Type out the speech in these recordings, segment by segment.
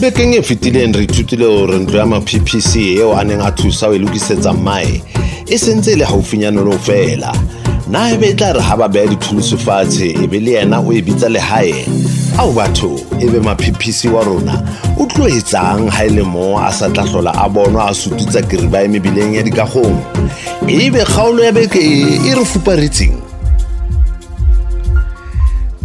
Bekeng e fetileng re ithutile hore ntlo ya ma-PPC eo a neng a thusa ho e lokisetsa mmae e sentse e le haufinyane le ho fela. Na ebe e tla re ha ba beha dithulusi fatshe e be le yena o e bitsa lehae? Ao batho, ebe ma-PPC wa rona o tlo etsang ha e le mo a sa tla hlola a bonwa a sututsa kiriba e mebileng ya dikagong? Ebe kgaolo ya beke e e re fuparetseng?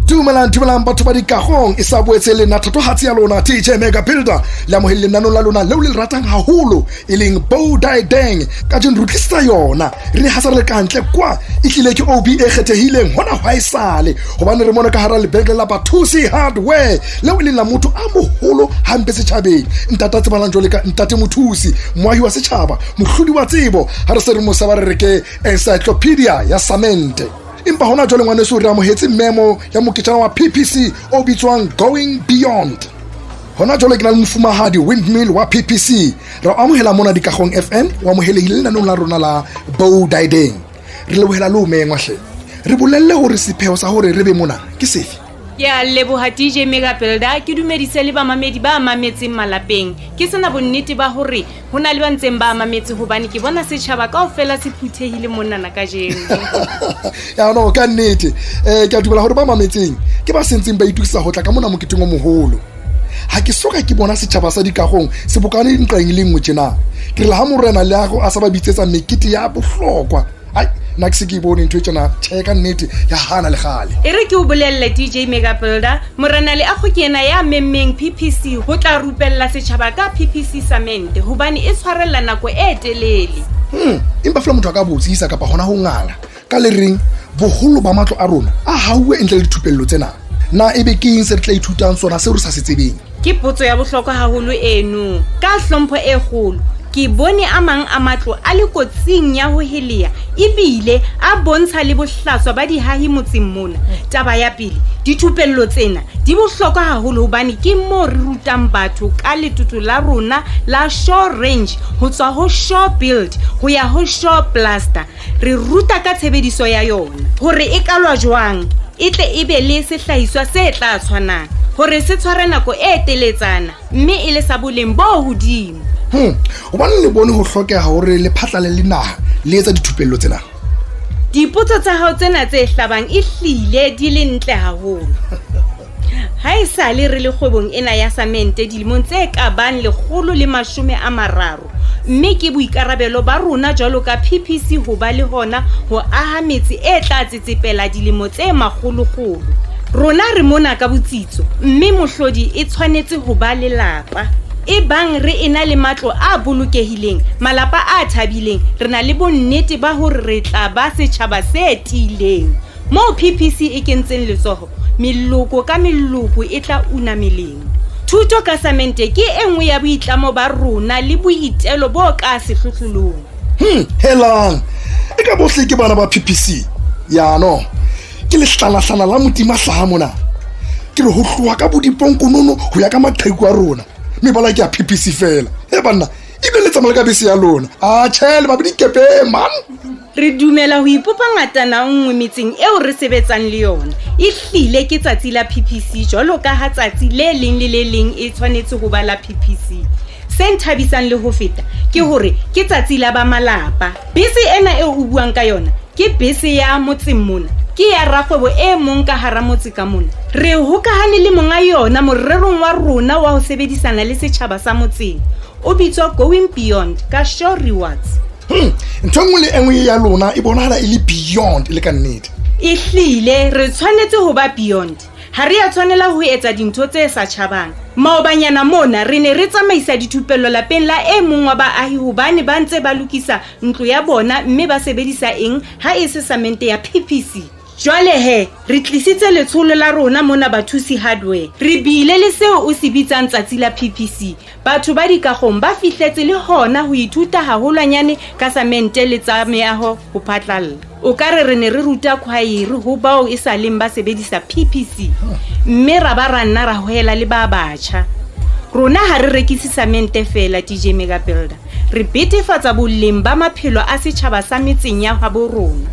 Dumelang, dumelang batho ba dikagong. E sa boetse le nna thatohatsi ya lona TJ Mega Builder, le amohele lenanong la lona leo le le ratang haholo, e leng Bo Die Dang. Kajeno re tlisetsa yona re le hasa re le kantle kwa, e tlile ke OB e kgethehileng hona hwa esale, hobane re mona ka hara lebenkele la Bathusi Hardware, leo e leng la motho a moholo hampe setjhabeng, ntata tsebalang jwale ka Ntate Mothusi, moahi wa setjhaba, mohlodi wa tsebo, ha re se re mo seba re re ke encyclopedia ya samente. Empa hona jwale ngwaneso, re amohetse memo ya moketjana wa PPC o bitswang Going Beyond. Hona jwale ke na le mofumahadi Windmill wa PPC. Re amohela mona Dikagong FM, o amohelehile lenanong la rona la Bo Dideng. Re lebohela le o mengwa hle. Re bolelle hore sepheo sa hore re be mona ke sefe? Ke a leboha DJ Mega Builder, ke dumedise le bamamedi ba mametseng malapeng. Ke sena bonnete ba hore ho na le ba ntseng ba mametse, hobane ke bona setjhaba kaofela se phuthehile monana kajeno. Ya no, ka nnete. Ke a dumela hore ba mametseng ke ba sentseng ba itokisa ho tla ka mona moketeng o moholo. Ha ke soka ke bona setjhaba sa Dikagong se bokane nqeng le nngwe tjena. Ke re le ha morena le ago a sa ba bitsetsa mekete ya bohlokwa, ai nna ke se ke e bone ntho e tjena. Tjhe, ka nnete ya hana le kgale. E re ke o bolelle DJ Mega Builder, morena Leago ke yena ya memmeng PPC ho tla rupella setjhaba ka PPC samente, hobane e tshwarella nako e telele. Empa fela motho a ka botsisa kapa hona ho ngala ka le reng boholo ba matlo a rona a hauwe ntle le dithupello tsena. Na ebe ke eng se re tla ithutang sona seo re sa se tsebeng? Ke potso ya bohlokwa haholo eno. Ka hlompho e kgolo, ke bone a mang a matlo a le kotsing ya ho helea, ebile a bontsha le bohlaswa ba dihahi motseng mona. Taba ya pele, dithupello tsena di bohlokwa haholo hobane ke moo re rutang batho ka letoto la rona la Shaw Range, ho tswa ho Shaw Build ho ya ho Shaw Plaster. Re ruta ka tshebediso ya yona, hore e kalwa jwang, e tle e be le sehlahiswa se tla tshwanang, hore se tshware nako e teletsana mme e le sa boleng bo hodimo. Hobane le bone ho hlokeha hore le phatlale le naha le etsa dithupello tsena. Dipotso tsa hao tsena tse hlabang e hlile di le ntle haholo. Ha e sale re le kgwebong ena ya samente dilemong tse ka bang 130, mme ke boikarabelo ba rona jwalo ka PPC ho ba le hona ho aha metse e tla tsetsepela dilemo tse makgolokgolo. Rona re mona ka botsitso, mme mohlodi e tshwanetse ho ba lelapa. E bang re ena le matlo a bolokehileng, malapa a thabileng, re na le bonnete ba hore re tla ba setjhaba se tiileng. Moo PPC e kentseng letsoho, meloko ka meloko e tla una melemo. Thuto ka samente ke e nngwe ya boitlamo ba rona le boitelo bo ka sehlohlolong. Helang, e ka bohle ke bana ba PPC. Ya no, ke lehlalahlala la motima hlaha mona. Ke re ho tloha ka bodiponkonono ho ya ka maqheku a rona. Mebala ke ya PPC fela. E banna, ebile le tsamaya ka bese ya lona. A tjhe, le babe dikepeng, man. Re dumela ho ipopa ngatana nngwe metseng eo re sebetsang le yona. E hlile ke tsatsi la PPC jwalo ka ha tsatsi le leng le le leng e tshwanetse ho ba la PPC. Se nthabisang le ho feta ke hore ke tsatsi la ba malapa. Bese ena eo o buang ka yona ke bese ya motseng mona, ke ya rakgwebo e mong ka hara motse ka mona. Re hokahane le monga yona morerong wa rona wa ho sebedisana le setjhaba sa motseng. O bitswa Going Beyond ka Shaw Rewards. Ntho e nngwe le e nngwe ya lona e bonahala e le beyond e le ka nnete. E hlile re tshwanetse ho ba beyond. Ha re a tshwanela ho etsa dintho tse sa tjhabang. Maobanyana mona re ne re tsamaisa dithupello lapeng la e mong wa baahi hobane ba ntse ba lokisa ntlo ya bona mme ba sebedisa eng ha e se samente ya PPC. Jwale he, re tlisitse letsholo la rona mona Bathusi Hardware. Re bile le seo o se bitsang tsatsi la PPC. Batho ba dikagong ba fihletse le hona ho ithuta haholwanyane ka samente le tsa meaho ho phatlalla. O ka re re ne re ruta khwaere ho bao e sa leng ba sebedisa PPC, mme ra ba ra nna ra hoela le ba batjha. Rona ha re rekise samente feela DJ Mega Builder. Re betefatsa boleng ba maphelo a setjhaba sa metseng ya habo rona.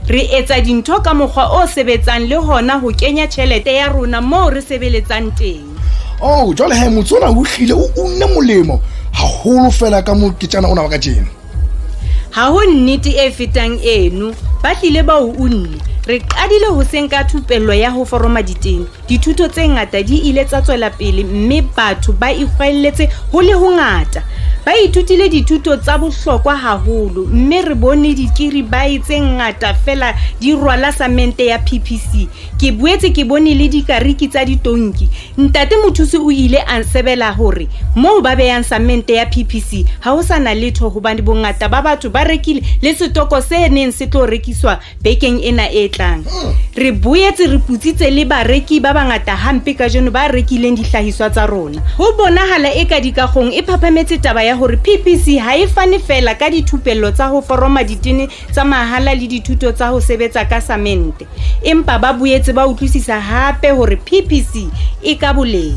Re etsa dintho ka mokgwa o sebetsang le hona ho kenya tjhelete ya rona moo re sebeletsang teng. Oh, jwale he motse ona o hlile o unne molemo haholo fela ka moketjana ona wa kajeno. Ha ho nnete e fetang eno, ba hlile ba o unne. Re qadile hoseng ka thupello ya ho foroma ditene. Dithuto tse ngata di ile tsa tswela pele mme batho ba ikgwaelletse ho le hongata. Ba ithutile dithuto tsa bohlokwa haholo mme re bone dikiribae tse ngata feela di rwala samente ya PPC. Ke boetse ke bone le dikariki tsa ditonki. Ntate Mothusi o ile a nsebela hore moo ba beyang samente ya PPC ha ho sa na letho hobane bongata ba batho ba rekile le setoko se neng se tlo rekiswa bekeng ena e tlang. Re boetse re putsitse le bareki ba bangata hampe kajeno ba rekileng dihlahiswa tsa rona. Ho bonahala eka dikagong e phaphametse taba ya hore PPC ha e fane feela ka dithupello tsa ho foroma ditene tsa mahala le dithuto tsa ho sebetsa ka samente, empa ba boetse ba utlwisisa hape hore PPC e ka boleng.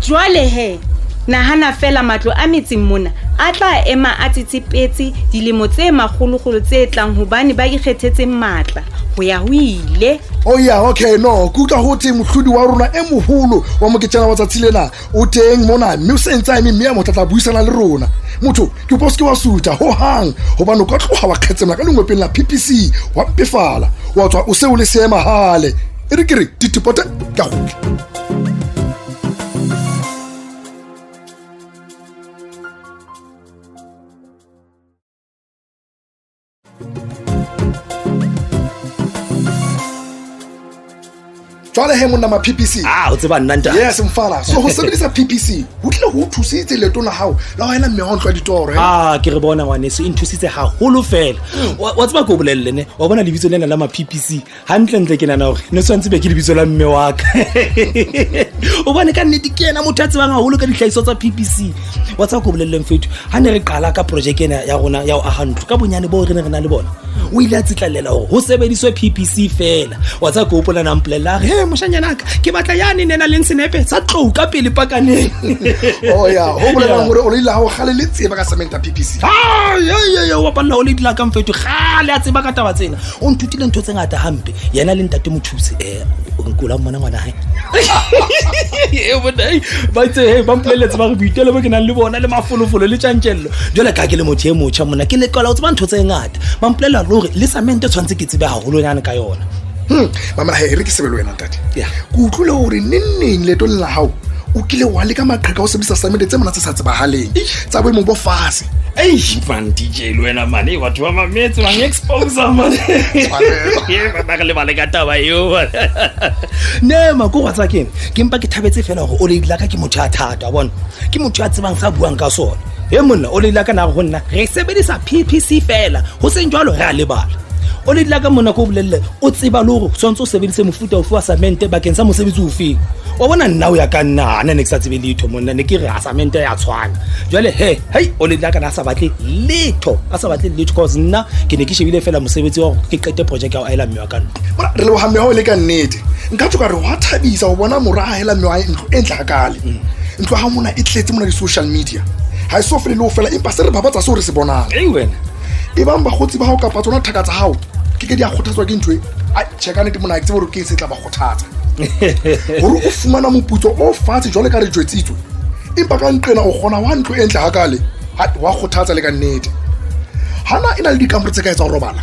Jwale he, nahana feela matlo a metseng mona a tla ema a tsetsepetse dilemo tse makgolokgolo tse tlang hobane ba ikgethetse matla ho ya ho ile. Oh yeah, okay, no, ke utlwa ho thwe mohlodi wa rona e moholo wa moketjana wa tsatsi lena o teng mona mme o se ntse a eme mme a motla tla buisana le rona. Motho, ke kopa o se ke wa sutha ho hang hobane o ka tloha wa kgetsemela ka lengwepeng la PPC wa mpefala wa tswa o se o le seemahale. E re ke re ditepote ka kgutla. Jwale he monna ma PPC. Ah, o tseba nna ntate. Yes mfana. So ho sebedisa PPC ho tlile ho thusitse leeto la hao la ho ela mehontlo ya ditoro. Eh? Ah, ke re bona ngwaneso e nthusitse haholo fela. Wa tseba ke o bolelle ne. Wa bona lebitso lena la ma PPC gantlentle ke nana gore ne tshwanetse be ke lebitso la mme wa ka obane ka nnete ke ena motho a tsebang gagolo ka ditlhagiso tsa ppc wa tseba ko boleleleng feto ga ne re qala ka projeke ena ya rona ya go aga ntlo ka bonyane boo re ne re na le bona o ile a tsitlalela gore go sebediswe ppc fela wa tseba ke opola nang mpolelela re he moshanyana ka ke batla yane ne na leng senepe sa tlou ka pele pakaneng oh ya go bolelang gore o le ile ga o gale le tseba ka cementa ppc o bapalela o le dila ka mfeto gale a tseba ka taba tsena o nthutile ntho tse ngata hampe yena le ntate mothusi um nkola mmona ngwana gae ba itse ba mpoleletse ba re boitelo bo ke nang le bona le mafolofolo le tjantjello jale ka ke le motho e motjha mona ke lekola o tseba ntho tse ngata ba mpolelela le gore le samente tshwanetse ke tsebe gaholonyane ka yona Mamela he, e re ke sebe le wena ntate. Ke utlwile gore neng leetong la gago o kile wa leka maqheka o sebedisa samente tse mona tse sa tsebagaleng tsa boemo bo fase. Eish, man DJ le wena man, e batho ba mametse ba expose man. Ba re lebale ka taba eo. Ne ma ko tsa keng? Ke mpa ke thabetse fela hore o lady la ka ke motho a thata, wa bona. Ke motho a tsebang sa buang ka sona. He monna, o lady la ka na go nna re sebedisa PPC fela, ho seng jwalo re a lebala. O lady la ka monna ko bolelle, o tseba le hore tshwanetse o sebedise mofuta ofe wa samente bakeng sa mosebetsi ofeng. Wa bona nna o ya ka nna, nna ne ke sa tsebe letho monna, ne ke re a samente ya tshwana. Jwale he, hei, o lady la ka na a sa batle letho, a sa batle letho cause nna ke ne ke shebile fela mosebetsi wa hore ke qete project ya ho aela mme wa ka ntlo. Mona re leboha mme wa hao e le ka nnete. Nka tjho ka re hwa thabisa ho bona mora a aela mme wa hae ntlo e ntle hakale. Ntlo ya hao mona e tletse mona di-social media. Ha e so fele le ho fela, empa se re babatsa seo re se bonang. Ei wena. E bang bakgotsi ba hao kapa tsona thaka tsa hao ke ke di a kgothatswa ke ntho e. Ai, tjhe ka nnete mona ha ke tsebe hore ke eng se tla ba kgothatsa. Hore o fumana moputso o fatshe jwale ka re jwetsitswe, empa ka nqena o kgona wa ntlo e ntle hakale, ha wa kgothatsa le ka nnete. Hana e na le dikamore tse kae tsa ho robala?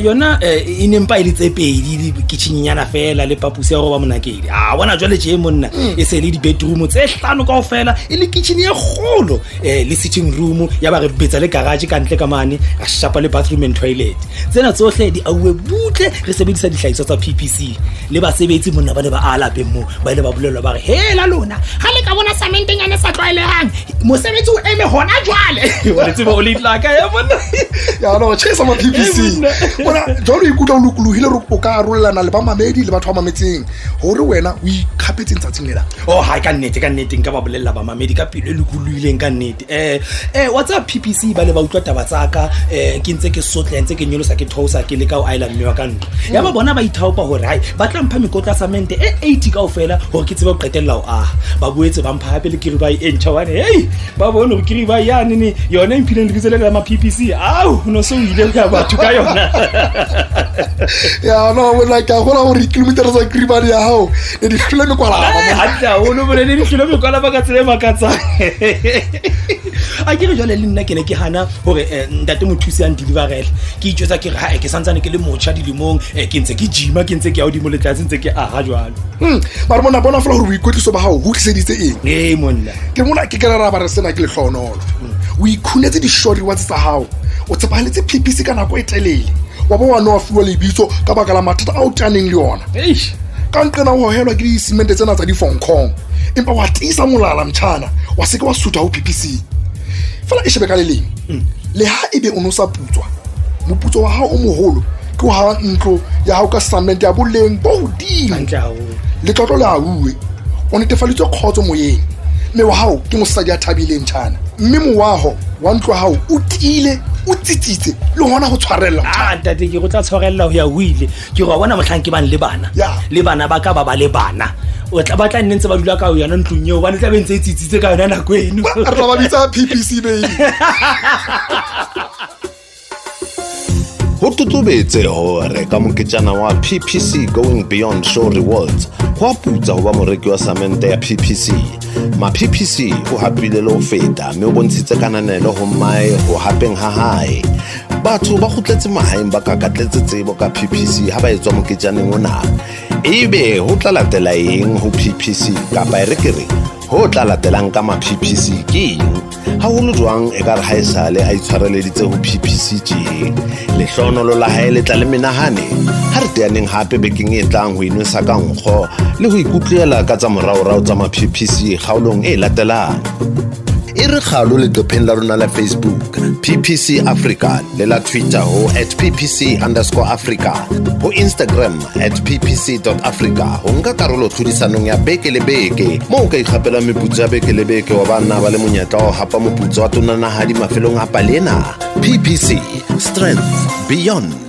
Yona e ne mpa e le tse pedi, di kitchen-nyana fela le papusi ya ho roba monakedi. A bona jwale tje monna, e se le di-bedroom tse hlano kaofela, e le kitchen e kgolo, le sitting room, ya ba re betsa le garage ka ntle ka mane, ra shapa le bathroom and toilet. Tsena tsohle di auwe butle re sebedisa dihlahiswa tsa PPC. Le basebetsi monna ba ne ba a lapeng moo, ba ile ba bolellwa ba re, hela lona, ha le ka bona samentenyana e sa tlwaelehang, Mosebetsi o eme hona jwale. Wa le tseba o le tlaka ya bona. Ya no chesa ma PPC. Bona jwalo o ikutlwa o lokolohile hore o ka arolelana le bamamedi le batho ba mametseng hore wena o ikgapetseng tsatsing lela. Oh hai, ka nnete, ka nnete nka ba bolella bamamedi ka pelo e lokolohileng ka nnete. Wa tseba PPC ba le ba utlwa taba tsa ka, ke ntse ke sotla, ntse ke nyolosa, ke theosa, ke leka ho aela mme wa ka ntlo. Ya ba bona ba ithaopa hore hai ba tla mpha mekotla ya samente e 80 kaofela hore ke tsebe ho qetella ho aha. Ba boetse ba mpha hape le kiribai e ntjha hobane hei ba bone hore kiribai yane ne yona e mphileng lebitso le la ma PPC. Au, no so o ile ho ya batho ka yona. Ya no wena ke a gola hore dikilometara tsa kiribane ya hao ne di hlole mekwalaba. Hantle haholo bone ne di hlole mekwalaba ka tsela e makatsang. A ke re jwale le nna ke ne ke hana hore ntate mothusi a ndeliverele. Ke itjwetsa ke re ha ke santsane ke le motjha dilemong, ke ntse ke gym-a, ke ntse ke ya hodimo le tlase, ntse ke aha jwalo. Mara monna bona fela hore boikwetliso ba hao ho tliseditse eng? Ee monna. Ke mona ke ke ra ba re sena ke lehlohonolo. O ikhunetse di-short rewards tsa hao, o tshepahaletse PPC ka nako e telele, wa ba wa no fuwa lebitso ka baka la mathata a o teaneng le yona. Eish. Ka nqena o hohelwa ke disemente tsena tsa di-Hong empa wa tiisa molala mtjhana, wa se ke wa sutha ho PPC. Fela e shebe ka le leng, le ha ebe o no sa putswa, moputso wa hao o moholo ke ho haha ntlo ya hao ka samente ya boleng bo hodimo. Hantle haholo. Letlotlo le ahuwe, o netefaditswe kgotso moyeng, mme wa hao ke mosadi ya thabileng tjhana, mme moaho wa ntlo ya hao o tiile, o tsitsitse le hona ho tshwarella. Ah, ntate, ke go tla tshwarella ho ya ho ile. Ke go bona mohlang ke bang le bana. Ya. Le bana ba ka ba ba le bana. O tla ba tla nne ntse ba dula ka yona ntlong eo, hobane tla be ntse e tsitsitse ka yona nako eno. Re tla ba bitsa PPC baby. Ho totobetse hore ka moketjana wa PPC Going Beyond Show Rewards ho a putsa ho ba moreki wa samente ya PPC. Ma PPC o hapile le ho feta mme o bontshitse kananelo ho mmae ho hapeng ha hae. Batho ba kgutletse mahaeng ba kakatletse tsebo ka PPC ha ba etswa moketjaneng ona. Ebe ho tla latela eng ho PPC kapa e re ke re ho tla latelang ka ma PPC ke eng? Haholo jwang e ka re ha esale a itshwareleditse ho PPC tje. Lehlohonolo la hae le tla le menahane. Ha re teaneng hape bekeng e tlang ho inwesa ka nkgo le ho ikutlwela ka tsa moraorao tsa ma PPC kgaolong e latelang. E re kgalo leqepheng la rona la Facebook PPC Africa le la Twitter ho @PPC_Africa, ho Instagram @PPC.Africa ho nka karolo tlhodisanong ya beke le beke moo o ka ikgapelang meputso ya beke le beke wa banna ba le monyetla wa ho hapa moputso wa tonanahadi mafelong a pale ena. PPC Strength Beyond.